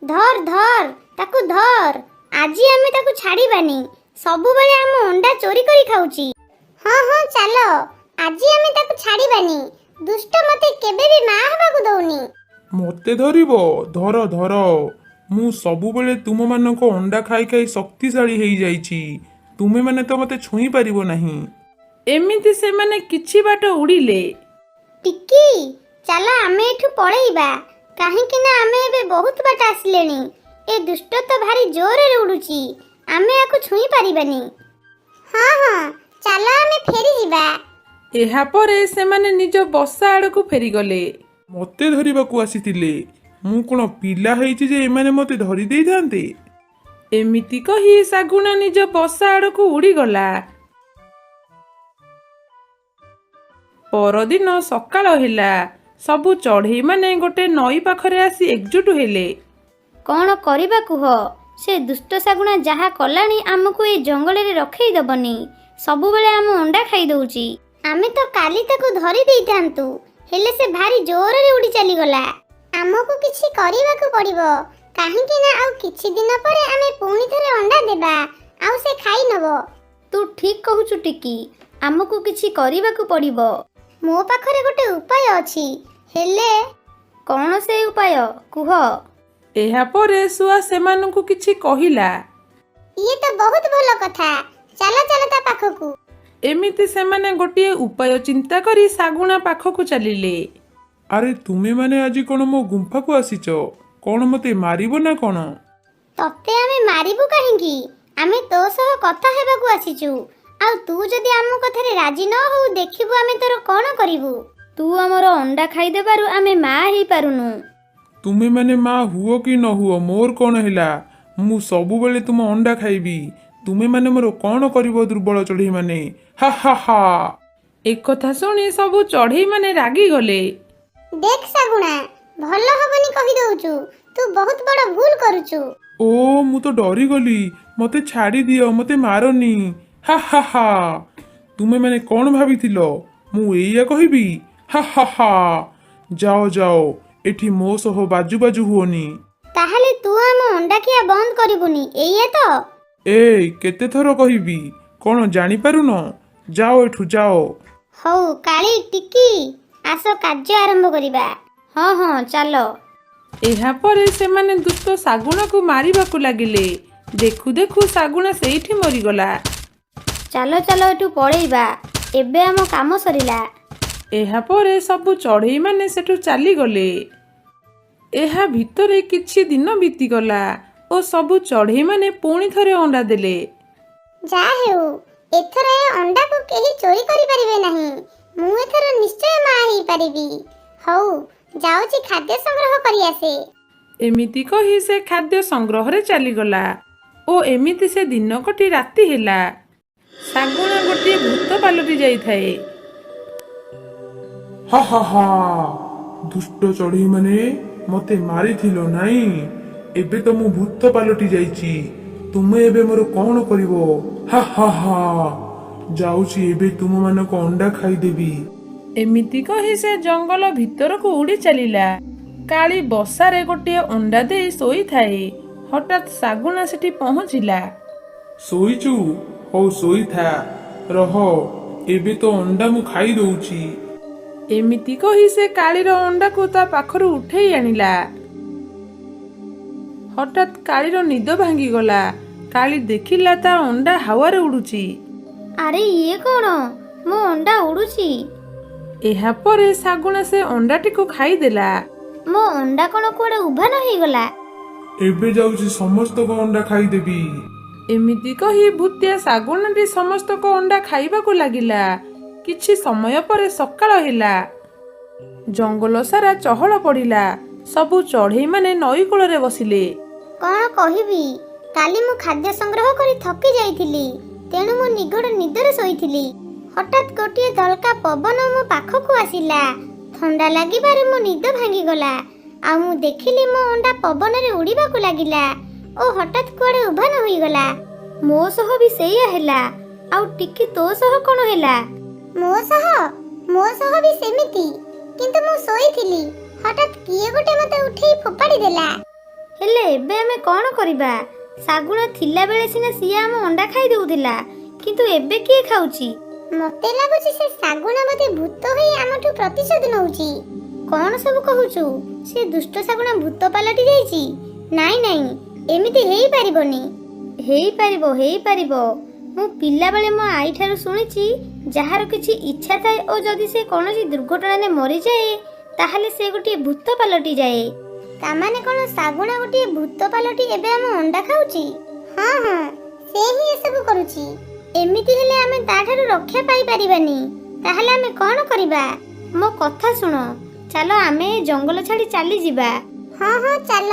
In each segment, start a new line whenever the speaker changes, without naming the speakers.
ଧର ଧର, ତାକୁ ଧର। ଆଜି ଆମେ ତାକୁ ଛାଡ଼ିବାନି। ସବୁବେଳେ ଆମ ଅଣ୍ଡା ଚୋରି କରି ଖାଉଛି। ହଁ ହଁ, ଚାଲ, ଆଜି ଆମେ ତାକୁ ଛାଡ଼ିବାନି। ଦୁଷ୍ଟ ମତେ କେବେ ବି ମା ହେବାକୁ ଦଉନି।
ମୋତେ ଧରିବ? ଧର ଧର। ମୁଁ ସବୁବେଳେ ତୁମମାନଙ୍କ ଅଣ୍ଡା ଖାଇ ଖାଇ ଶକ୍ତିଶାଳୀ ହେଇଯାଇଛି। ତୁମେମାନେ ତ ମୋତେ ଛୁଇଁ ପାରିବ ନାହିଁ।
ଏମିତି ସେମାନେ କିଛି ବାଟ ଉଡ଼ିଲେ।
ଟିକି, ଚାଲ ଆମେ ଏଠୁ ପଳେଇବା, କାହିଁକି ନା ଆମେ ଏବେ ବହୁତ ବାଟ ଆସିଲେଣି। ଏ ଦୁଷ୍ଟ ତ ଭାରି ଜୋରରେ ଉଡୁଛି, ଆମେ ୟାକୁ ଛୁଇଁ ପାରିବାନି। ହଁ ହଁ, ଚାଲ ଆମେ ଫେରିଯିବା।
ଏହାପରେ ସେମାନେ ନିଜ ବସା ଆଡ଼କୁ ଫେରିଗଲେ।
ମୋତେ ଧରିବାକୁ ଆସିଥିଲେ। ମୁଁ କ'ଣ ପିଲା ହେଇଛି ଯେ ଏମାନେ ମୋତେ ଧରି ଦେଇଥାନ୍ତେ?
ଏମିତି କହି ଶାଗୁଣା ନିଜ ବସା ଆଡ଼କୁ ଉଡ଼ିଗଲା। ପରଦିନ ସକାଳ ହେଲା। ସବୁ ଚଢ଼େଇମାନେ ଗୋଟେ ନଈ ପାଖରେ ଆସି ଏକଜୁଟ ହେଲେ।
କ'ଣ କରିବା କୁହ? ସେ ଦୁଷ୍ଟ ଶାଗୁଣା ଯାହା କଲାଣି, ଆମକୁ ଏ ଜଙ୍ଗଲରେ ରଖେଇ ଦବନି। ସବୁବେଳେ ଆମ ଅଣ୍ଡା ଖାଇ ଦଉଛି। ଆମେ ତ କାଲି ତାକୁ ଧରି ଦେଇଥାନ୍ତୁ, ହେଲେ ସେ ଭାରି ଜୋରରେ ଉଡ଼ି ଚାଲିଗଲା। ଆମକୁ କିଛି କରିବାକୁ ପଡ଼ିବ, କାହିଁକି ନା ଆଉ କିଛି ଦିନ ପରେ ଆମେ ପୁଣି ଥରେ ଅଣ୍ଡା ଦେବା ଆଉ ସେ ଖାଇ ନବ। ତୁ ଠିକ୍ କହୁଛୁ ଟିକି, ଆମକୁ କିଛି କରିବାକୁ ପଡ଼ିବ। ମୋ ପାଖରେ ଗୋଟେ ଉପାୟ ଅଛି। ହେଲେ କ'ଣ ସେ ଉପାୟ କୁହ?
ଏହାପରେ ଶୁଆ ସେମାନଙ୍କୁ କିଛି କହିଲା।
ଇଏ ତ ବହୁତ ଭଲ କଥା। ଚାଲ ଚାଲ ତା ପାଖକୁ।
ଏମିତି ସେମାନେ ଗୋଟିଏ ଉପାୟ ଚିନ୍ତା କରି ଶାଗୁଣା ପାଖକୁ ଚାଲିଲେ।
ଆରେ, ତୁମେମାନେ ଆଜି କ'ଣ ମୋ ଗୁମ୍ଫାକୁ ଆସିଛ? କ'ଣ ମୋତେ ମାରିବ ନା କ'ଣ?
ତତେ ଆମେ ମାରିବୁ କାହିଁକି? ଆମେ ତୋ ସହ କଥା ହେବାକୁ ଆସିଛୁ। ଆଉ ତୁ ଯଦି ଆମ କଥାରେ ରାଜି ନ ହଉ, ଦେଖିବୁ ଆମେ ତୋର କ'ଣ କରିବୁ। ତୁ ଆମର ଅଣ୍ଡା ଖାଇଦେବାରୁ ଆମେ ମା ହେଇପାରୁନୁ।
ତୁମେମାନେ ମା ହୁଅ କି ନ ହୁଅ, ମୋର କ'ଣ ହେଲା? ମୁଁ ସବୁବେଳେ ତୁମ ଅଣ୍ଡା ଖାଇବି। ତୁମେମାନେ ମୋର କ'ଣ କରିବ, ଦୁର୍ବଳ ଚଢ଼େଇମାନେ? ହା ହା ହା।
ଏକଥା ଶୁଣି ସବୁ ଚଢ଼େଇମାନେ ରାଗିଗଲେ।
ଦେଖ ଶାଗୁଣା, ଭଲ ହବନି କହିଦଉଛୁ। ତୁ ବହୁତ ବଡ଼ ଭୁଲ କରୁଛୁ।
ଓ, ମୁଁ ତ ଡରିଗଲି। ମୋତେ ଛାଡ଼ିଦିଅ, ମୋତେ ମାରନି। ହା ହା ହା। ତୁମେମାନେ କ'ଣ ଭାବିଥିଲ, ମୁଁ ଏଇଆ କହିବି? ହା ହା ହା। ଯାଅ ଯାଅ, ଏଠି ମୋ ସହ ବାଜୁ ବାଜୁ ହୁଅନି।
ତାହେଲେ ତୁ ଆମ ଅଣ୍ଡା ଖିଆ ବନ୍ଦ କରିବୁନି, ଏଇଆ ତ?
ଏଇ, କେତେ ଥର କହିବି? କ'ଣ ଜାଣିପାରୁନ? ଯାଅ ଏଠୁ, ଯାଅ।
ହଉ କାଳି, ଟିକି, ଆସ କାର୍ଯ୍ୟ ଆରମ୍ଭ କରିବା। ହଁ ହଁ, ଚାଲ।
ଏହାପରେ ସେମାନେ ଦୁଷ୍ଟ ଶାଗୁଣାକୁ ମାରିବାକୁ ଲାଗିଲେ। ଦେଖୁ ଦେଖୁ ଶାଗୁଣା ସେଇଠି ମରିଗଲା।
ଚାଲ ଚାଲ, ଏଠୁ ପଳେଇବା। ଏବେ ଆମ କାମ ସରିଲା।
ଏହାପରେ ସବୁ ଚଢ଼େଇମାନେ ସେଠୁ ଚାଲିଗଲେ। ଏହା ଭିତରେ କିଛି ଦିନ ବିତିଗଲା ଓ ସବୁ ଚଢ଼େଇମାନେ ପୁଣି ଥରେ ଅଣ୍ଡା ଦେଲେ।
ଯା ହେଉ, ଏଥର ଏ ଅଣ୍ଡାକୁ କେହି ଚୋରି କରିପାରିବେ ନାହିଁ। ମୁଁ ଏଥର ନିଶ୍ଚୟ ମା ହେଇପାରିବି। ହଉ, ଯାଉଛି ଖାଦ୍ୟ ସଂଗ୍ରହ କରି ଆସେ।
ଏମିତି କହି ସେ ଖାଦ୍ୟ ସଂଗ୍ରହରେ ଚାଲିଗଲା ଓ ଏମିତି ସେ ଦିନ କଟି ରାତି ହେଲା। ଶାଗୁଣା ଗୋଟିଏ ଭୂତ ପାଲଟି ଯାଇଥାଏ।
ହା ହା ହା। ଦୁଷ୍ଟ ଚଢ଼େଇମାନେ, ମୋତେ ମାରିଥିଲ ନାଇଁ? ଏବେ ତ ମୁଁ ଭୂତ ପାଲଟି ଯାଇଛି। ତୁମେ ଏବେ ମୋର କ'ଣ କରିବ? ହା ହା ହା। ଯାଉଛି, ଏବେ ତୁମମାନଙ୍କ ଅଣ୍ଡା ଖାଇଦେବି।
ଏମିତି କହି ସେ ଜଙ୍ଗଲ ଭିତରକୁ ଉଡ଼ି ଚାଲିଲା। କାଳି ବସାରେ ଗୋଟିଏ ଅଣ୍ଡା ଦେଇ ଶୋଇଥାଏ। ହଠାତ୍ ଶାଗୁଣା ସେଠି ପହଞ୍ଚିଲା।
ଶୋଇଛୁ? ହଉ, ଶୋଇଥା। ରହ, ଏବେ ତ ଅଣ୍ଡା ମୁଁ ଖାଇ ଦଉଛି।
ଏମିତି କହି ସେ କାଳିର ଅଣ୍ଡାକୁ ତା ପାଖରୁ ଉଠେଇ ଆଣିଲା। ହଠାତ୍ କାଳିର ନିଦ ଭାଙ୍ଗିଗଲା। କାଳି ଦେଖିଲା ତା ଅଣ୍ଡା ହାୱାରେ ଉଡୁଛି।
ଆରେ, ଇଏ କ'ଣ? ମୋ ଅଣ୍ଡା ଉଡୁଛି!
ଏହାପରେ ଶାଗୁଣା ସେ ଅଣ୍ଡାଟିକୁ ଖାଇଦେଲା।
ମୋ ଅଣ୍ଡା କ'ଣ କୁଆଡ଼େ ଉଭାନ ହେଇଗଲା?
ଏବେ ଯାଉଛି, ସମସ୍ତଙ୍କ ଅଣ୍ଡା ଖାଇଦେବି।
ଏମିତି କହି ଭୂତିଆ ଶାଗୁଣାଟି ସମସ୍ତଙ୍କ ଅଣ୍ଡା ଖାଇବାକୁ ଲାଗିଲା। କିଛି ସମୟ ପରେ ସକାଳ ହେଲା। ଜଙ୍ଗଲ ସାରା ଚହଳ ପଡ଼ିଲା। ସବୁ ଚଢ଼େଇମାନେ ନଈ କୂଳରେ ବସିଲେ।
କ'ଣ କହିବି, କାଲି ମୁଁ ଖାଦ୍ୟ ସଂଗ୍ରହ କରି ଥକି ଯାଇଥିଲି, ତେଣୁ ମୁଁ ନିଘୋଡ଼ ନିଦରେ ଶୋଇଥିଲି। ହଠାତ୍ ଗୋଟିଏ ଦଲକା ପବନ ମୋ ପାଖକୁ ଆସିଲା। ଥଣ୍ଡା ଲାଗିବାରୁ ମୋ ନିଦ ଭାଙ୍ଗିଗଲା ଆଉ ମୁଁ ଦେଖିଲି ମୋ ଅଣ୍ଡା ପବନରେ ଉଡ଼ିବାକୁ ଲାଗିଲା ଓ ହଠାତ୍ କୁଆଡ଼େ ଉଭାନ ହୋଇଗଲା। ମୋ ସହ ବି ସେଇଆ ହେଲା। ଆଉ ଟିକି, ତୋ ସହ କ'ଣ ହେଲା? ମୋ ସହ ବି ସେମିତି, କିନ୍ତୁ ମୁଁ ଶୋଇଥିଲି। ହଠାତ୍ କିଏ ଗୋଟେ ମତେ ଉଠେଇ ଫୋପାଡ଼ି ଦେଲା। ହେଲେ ଏବେ ଆମେ କ'ଣ କରିବା? ଶାଗୁଣା ଥିଲାବେଳେ ସିନା ସିଏ ଆମ ଅଣ୍ଡା ଖାଇ ଦଉଥିଲା, କିନ୍ତୁ ଏବେ କିଏ ଖାଉଛି? ମତେ ଲାଗୁଛି ସେ ଶାଗୁଣା ବୋଧେ ଭୂତ ହୋଇ ଆମଠୁ ପ୍ରତିଶୋଧ ନଉଛି। କ'ଣ ସବୁ କହୁଛୁ? ସେ ଦୁଷ୍ଟ ଶାଗୁଣା ଭୂତ ପାଲଟି ଯାଇଛି? ନାଇଁ ନାଇଁ, ଏମିତି ହେଇପାରିବନି। ହେଇପାରିବ, ହେଇପାରିବ। ମୁଁ ପିଲାବେଳେ ମୋ ଆଈଠାରୁ ଶୁଣିଛି, ଯାହାର କିଛି ଇଚ୍ଛା ଥାଏ ଓ ଯଦି ସେ କୌଣସି ଦୁର୍ଘଟଣାରେ ମରିଯାଏ, ତାହେଲେ ସେ ଗୋଟିଏ ଭୂତ ପାଲଟି ଯାଏ। ତାମାନେ କ'ଣ ଶାଗୁଣା ଗୋଟିଏ ଭୂତ ପାଲଟି ଏବେ ଆମ ଅଣ୍ଡା ଖାଉଛି? ହଁ ହଁ, ସେ ହିଁ ଏସବୁ କରୁଛି। ଏମିତି ହେଲେ ଆମେ ତାଠାରୁ ରକ୍ଷା ପାଇପାରିବାନି। ତାହେଲେ ଆମେ କ'ଣ କରିବା? ମୋ କଥା ଶୁଣ, ଚାଲ ଆମେ ଏ ଜଙ୍ଗଲ ଛାଡ଼ି ଚାଲିଯିବା। ହଁ ହଁ, ଚାଲ।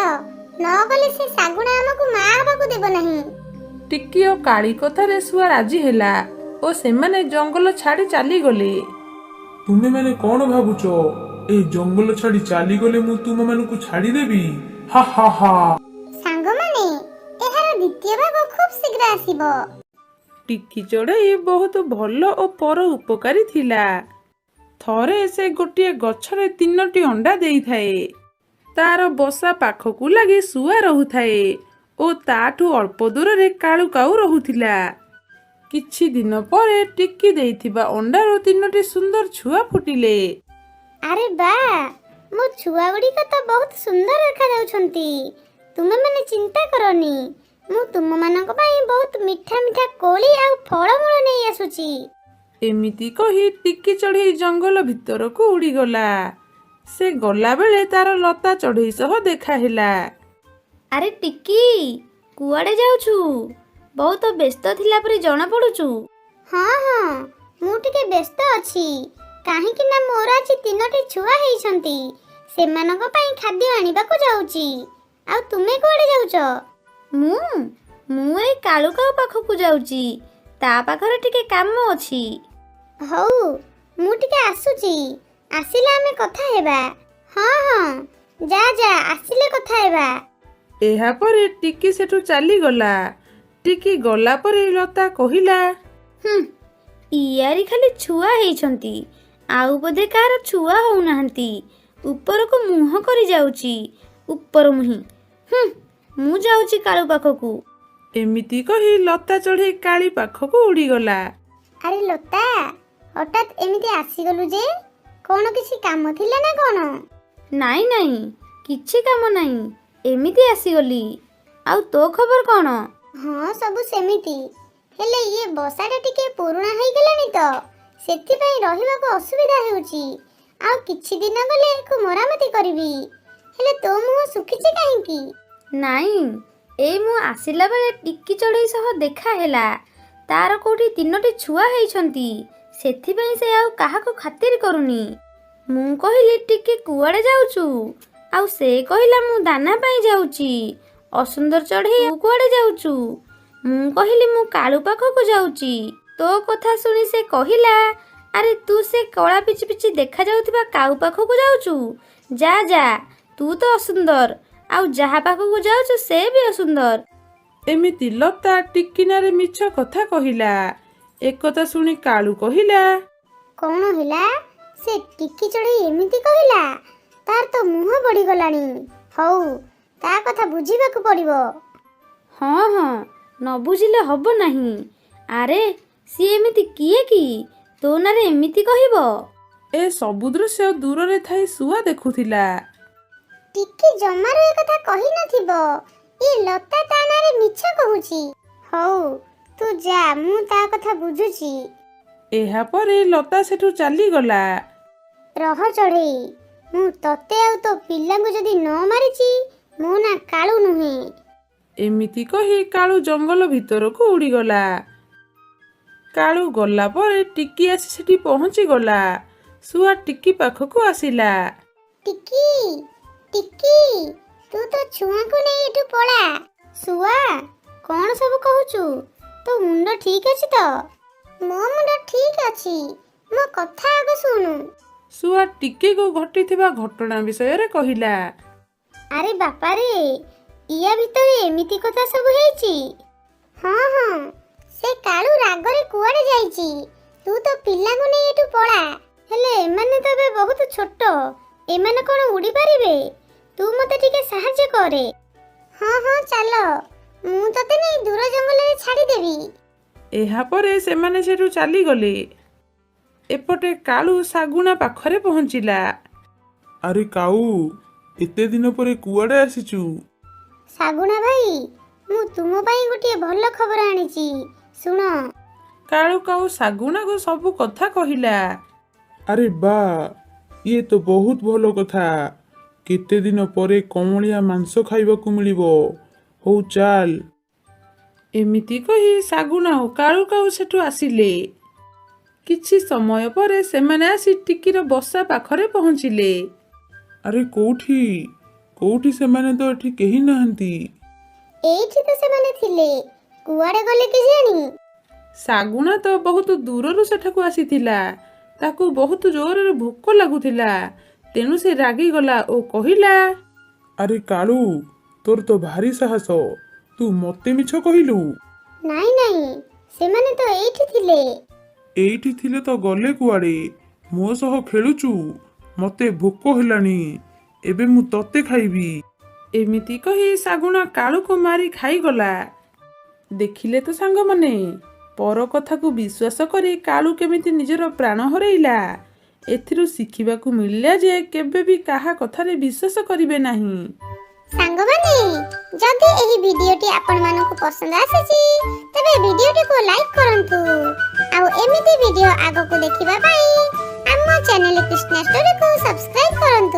ନ ଗଲେ ସେ ଶାଗୁଣା ଆମକୁ ମା ହେବାକୁ ଦେବ ନାହିଁ।
ଟିକି ଓ କାଳି କଥାରେ ଶୁଆ ରାଜି ହେଲା ଓ ସେମାନେ ଜଙ୍ଗଲ ଛାଡ଼ି ଚାଲିଗଲେ।
ତୁମେମାନେ କ'ଣ ଭାବୁଛ, ଏ ଜଙ୍ଗଲ ଛାଡ଼ି ଚାଲିଗଲେ ମୁଁ ତୁମମାନଙ୍କୁ ଛାଡ଼ିଦେବି? ହା ହା ହା।
ସାଙ୍ଗମାନେ, ଏହାର ଦ୍ୱିତୀୟ ଭାଗ ଖୁବ୍ ଶୀଘ୍ର ଆସିବ।
ଟିକି ଚଢ଼େଇ ବହୁତ ଭଲ ଓ ପର ଉପକାରୀ ଥିଲା। ଥରେ ସେ ଗୋଟିଏ ଗଛରେ ତିନୋଟି ଅଣ୍ଡା ଦେଇଥାଏ। ତାର ବସା ପାଖକୁ ଲାଗି ଶୁଆ ରହୁଥାଏ ଓ ତାଠୁ ଅଳ୍ପ ଦୂରରେ କାଳୁ କାଉ ରହୁଥିଲା। କିଛି ଦିନ ପରେ ଟିକି ଦେଇଥିବା ଅଣ୍ଡାରୁ ତିନୋଟି ସୁନ୍ଦର ଛୁଆ ଫୁଟିଲେ।
ଆରେ ବା, ମୋ ଛୁଆ ଗୁଡ଼ିକ ତ ବହୁତ ସୁନ୍ଦର ଦେଖାଯାଉଛନ୍ତି। ତୁମେମାନେ ଚିନ୍ତା କରନି, ମୁଁ ତୁମମାନଙ୍କ ପାଇଁ ବହୁତ ମିଠା ମିଠା କୋଳି ଆଉ ଫଳମୂଳ ନେଇ ଆସୁଛି।
ଏମିତି କହି ଟିକି ଚଢ଼େଇ ଜଙ୍ଗଲ ଭିତରକୁ ଉଡ଼ିଗଲା। ସେ ଗଲାବେଳେ ତାର ଲତା ଚଢ଼େଇ ସହ ଦେଖା ହେଲା।
ଆରେ ଟିକି, କୁଆଡ଼େ ଯାଉଛୁ? ବହୁତ ବ୍ୟସ୍ତ ଥିଲା ପରି ଜଣା ପଡୁଛୁ। ହଁ ହଁ, ମୁଁ ଟିକେ ବ୍ୟସ୍ତ ଅଛି, କାହିଁକି ନା ମୋର ଆଜି ତିନୋଟି ଛୁଆ ହେଇଛନ୍ତି, ସେମାନଙ୍କ ପାଇଁ ଖାଦ୍ୟ ଆଣିବାକୁ ଯାଉଛି। ଆଉ ତୁମେ କୁଆଡ଼େ ଯାଉଛ? ମୁଁ ମୁଁ ଏଇ କାଳୁ କାଉ ପାଖକୁ ଯାଉଛି, ତା ପାଖରେ ଟିକେ କାମ ଅଛି। ହଉ, ମୁଁ ଟିକେ ଆସୁଛି, ଆସିଲେ ଆମେ କଥା ହେବା। ହଁ ହଁ, ଯା ଯା, ଆସିଲେ କଥା ହେବା।
ଏହାପରେ ଟିକି ସେଠୁ ଚାଲିଗଲା। ଟିକି ଗଲା ପରେ ଲତା କହିଲା,
ହୁଁ, ଇଆରି ଖାଲି ଛୁଆ ହେଇଛନ୍ତି, ଆଉ ବୋଧେ କାହାର ଛୁଆ ହଉନାହାନ୍ତି। ଉପରକୁ ମୁହଁ କରି ଯାଉଛି, ଉପର ମୁହିଁ। ହୁଁ, ମୁଁ ଯାଉଛି କାଳୁ ପାଖକୁ।
ଏମିତି କହି ଲତା ଚଢ଼େଇ କାଳି ପାଖକୁ ଉଡ଼ିଗଲା।
ଆରେ ଲତା, ହଠାତ୍ ଏମିତି ଆସିଗଲୁ ଯେ, କ'ଣ କିଛି କାମ ଥିଲା ନା କ'ଣ? ନାଇଁ ନାଇଁ, କିଛି କାମ ନାହିଁ, ଏମିତି ଆସିଗଲି। ଆଉ ତୋ ଖବର କ'ଣ? ହଁ, ସବୁ ସେମିତି। ହେଲେ ଇଏ ବସାଟା ଟିକେ ପୁରୁଣା ହେଇଗଲାଣି ତ, ସେଥିପାଇଁ ରହିବାକୁ ଅସୁବିଧା ହେଉଛି। ଆଉ କିଛି ଦିନ ଗଲେ ଏକୁ ମରାମତି କରିବି। ହେଲେ ତୋ ମୁହଁ ଶୁଖିଛି କାହିଁକି? ନାଇଁ, ଏଇ ମୁଁ ଆସିଲା ବେଳେ ଟିକି ଚଢ଼େଇ ସହ ଦେଖା ହେଲା। ତାର କୋଉଠି ତିନୋଟି ଛୁଆ ହେଇଛନ୍ତି, ସେଥିପାଇଁ ସେ ଆଉ କାହାକୁ ଖାତିର କରୁନି। ମୁଁ କହିଲି, ଟିକେ କୁଆଡ଼େ ଯାଉଛୁ? ଆଉ ସେ କହିଲା, ମୁଁ ଦାନା ପାଇଁ ଯାଉଛି। ଅସୁନ୍ଦର ଚଢ଼େଇ, ତୁ କୁଆଡ଼େ ଯାଉଛୁ? ମୁଁ କହିଲି, ମୁଁ କାଳୁ ପାଖକୁ ଯାଉଛି। ତୋ କଥା ଶୁଣି ସେ କହିଲା, ଆରେ ତୁ ସେ କଳା ପିଚି ପିଚି ଦେଖାଯାଉଥିବା କାଉ ପାଖକୁ ଯାଉଛୁ? ଯା ଯା, ତୁ ତ ଅସୁନ୍ଦର, ଆଉ ଯାହା ପାଖକୁ ଯାଉଛୁ ସେ ବି ଅସୁନ୍ଦର।
ଏମିତି ଲତା ଟିକିନାରେ ମିଛ କଥା କହିଲା। ଏକଥା ଶୁଣି କାଳୁ କହିଲା,
କ'ଣ ହେଲା? ସେ ଟିକି ଚଢ଼େଇ ଏମିତି କହିଲା? ତାର ତ ମୁହଁ ବଢ଼ିଗଲାଣି। ହଉ, ତା କଥା ବୁଝିବାକୁ ପଡ଼ିବ। ହଁ ହଁ, ନ ବୁଝିଲେ ହବ ନାହିଁ। ଆରେ ସିଏ ଏମିତି କିଏ କି ତୋ ନାଁରେ ଏମିତି କହିବ?
ଏ ସବୁ ଦୃଶ୍ୟ ଦୂରରେ ଥାଇ ଶୁଆ ଦେଖୁଥିଲା।
ଟିକି ଜମାରୁ ଏ କଥା କହିନଥିବ, ଏ ଲତା ତା ନାଁରେ ମିଛ କହୁଛି। ହଉ, ତୁ ଯା, ମୁଁ ତା କଥା ବୁଝୁଛି।
ଏହାପରେ ଲତା ସେଠୁ ଚାଲିଗଲା।
ରହ ଚଢ଼େଇ, ମୁଁ ତତେ ଆଉ ତୋ ପିଲାଙ୍କୁ ଯଦି ନ ମାରିଛି, ମୋ ନାଁ କାଳୁ ନୁହେଁ।
ଏମିତି କହି କାଳୁ ଜଙ୍ଗଲ ଭିତରକୁ ଉଡ଼ିଗଲା। କାଳୁ ଗଲା ପରେ ଟିକି ଆସି ସେଠି ପହଞ୍ଚିଗଲା। ଶୁଆ ଟିକି ପାଖକୁ ଆସିଲା।
ଟିକି, ଟିକି, ତୁ ତୋ ଛୁଆଙ୍କୁ ନେଇ ଏଠୁ ପଳା। ଶୁଆ, କ'ଣ ସବୁ କହୁଛୁ? ତୋ ମୁଣ୍ଡ ଠିକ ଅଛି ତ? ମୋ ମୁଣ୍ଡ ଠିକ ଅଛି, ମୋ କଥା ଆଗ ଶୁଣୁ।
ଶୁଆ ଟିକିକୁ ଘଟିଥିବା ଘଟଣା ବିଷୟରେ କହିଲା।
ଆରେ ବାପାରେ, ଇୟା ଭିତରେ ଏମିତି କଥା ସବୁ ହେଇଛି? ହଁ ହଁ, ସେ କାଳୁ ରାଗରେ କୁଆଡ଼େ ଯାଇଛି। ତୁ ତୋ ପିଲାଙ୍କୁ ନେଇ ଏଠୁ ପଳା। ହେଲେ ଏମାନେ ତ ଏବେ ବହୁତ ଛୋଟ, ଏମାନେ କ'ଣ ଉଡ଼ି ପାରିବେ? ତୁ ମୋତେ ଟିକେ ସାହାଯ୍ୟ କରେ। ହଁ ହଁ, ଚାଲ, ମୁଁ ତତେ ନେଇ ଦୂର ଜଙ୍ଗଲରେ ଛାଡ଼ିଦେବି।
ଏହାପରେ ସେମାନେ ସେଠୁ ଚାଲିଗଲେ। ଏପଟେ କାଳୁ ଶାଗୁଣା ପାଖରେ ପହଞ୍ଚିଲା।
ଆରେ କାଉ, ଏତେ ଦିନ ପରେ କୁଆଡ଼େ ଆସିଛୁ?
ଶାଗୁଣା ଭାଇ, ମୁଁ ତୁମ ପାଇଁ ଗୋଟିଏ ଭଲ ଖବର ଆଣିଛି, ଶୁଣ।
କାଳୁ କାଉ ଶାଗୁଣାକୁ ସବୁ କଥା କହିଲା।
ଆରେ ବା, ଇଏ ତ ବହୁତ ଭଲ କଥା। କେତେ ଦିନ ପରେ କଅଁଳିଆ ମାଂସ ଖାଇବାକୁ ମିଳିବ। ହଉ ଚାଲ।
ଏମିତି କହି ଶାଗୁଣା ଓ କାଳୁ କାଉ ସେଠୁ ଆସିଲେ। କିଛି ସମୟ ପରେ ସେମାନେ ଆସି ଟିକିର ବସା ପାଖରେ ପହଞ୍ଚିଲେ।
ଆରେ କୋଉଠି, କୋଉଠି ସେମାନେ? ତ ଏଠି କେହି ନାହାନ୍ତି।
ଏଇଠି ତ ସେମାନେ ଥିଲେ, କୁଆଡ଼େ ଗଲେ କେଜାଣି?
ଶାଗୁଣା ତ ବହୁତ ଦୂରରୁ ସେଠାକୁ ଆସିଥିଲା। ତାକୁ ବହୁତ ଜୋରରେ ଭୋକ ଲାଗୁଥିଲା, ତେଣୁ ସେ ରାଗିଗଲା ଓ କହିଲା,
ଆରେ କାଳୁ, ତୋର ତ ଭାରି ସାହସ, ତୁ ମତେ ମିଛ କହିଲୁ?
ନାଇଁ ନାଇଁ, ସେମାନେ ତ ଏଇଠି ଥିଲେ।
ଏଇଠି ଥିଲେ ତ ଗଲେ କୁଆଡ଼େ? ମୋ ସହ ଖେଳୁଛୁ? ମତେ ଭୋକ ହେଲାଣି, ଏବେ ମୁଁ ତତେ ଖାଇବି।
ଏମିତି କହି ଶାଗୁଣା କାଳୁକୁ ମାରି ଖାଇଗଲା। ଦେଖିଲେ ତ ସାଙ୍ଗମାନେ, ପର କଥାକୁ ବିଶ୍ୱାସ କରି କାଳୁ କେମିତି ନିଜର ପ୍ରାଣ ହରେଇଲା। ଏଥିରୁ ଶିଖିବାକୁ ମିଳିଲା ଯେ କେବେ ବି କାହା କଥାରେ ବିଶ୍ୱାସ କରିବେ ନାହିଁ।
ସାଙ୍ଗମାନେ, ଯଦି ଏହି ଭିଡିଓଟି ଆପଣମାନଙ୍କୁ ପସନ୍ଦ ଆସିଛି, ତେବେ ଭିଡିଓଟିକୁ ଲାଇକ୍ କରନ୍ତୁ ଆଉ ଏମିତି ଭିଡିଓ ଆଗକୁ ଦେଖିବା ପାଇଁ ଆମ ଚ୍ୟାନେଲ କୃଷ୍ଣା ଷ୍ଟୋରିକୁ ସବସ୍କ୍ରାଇବ କରନ୍ତୁ।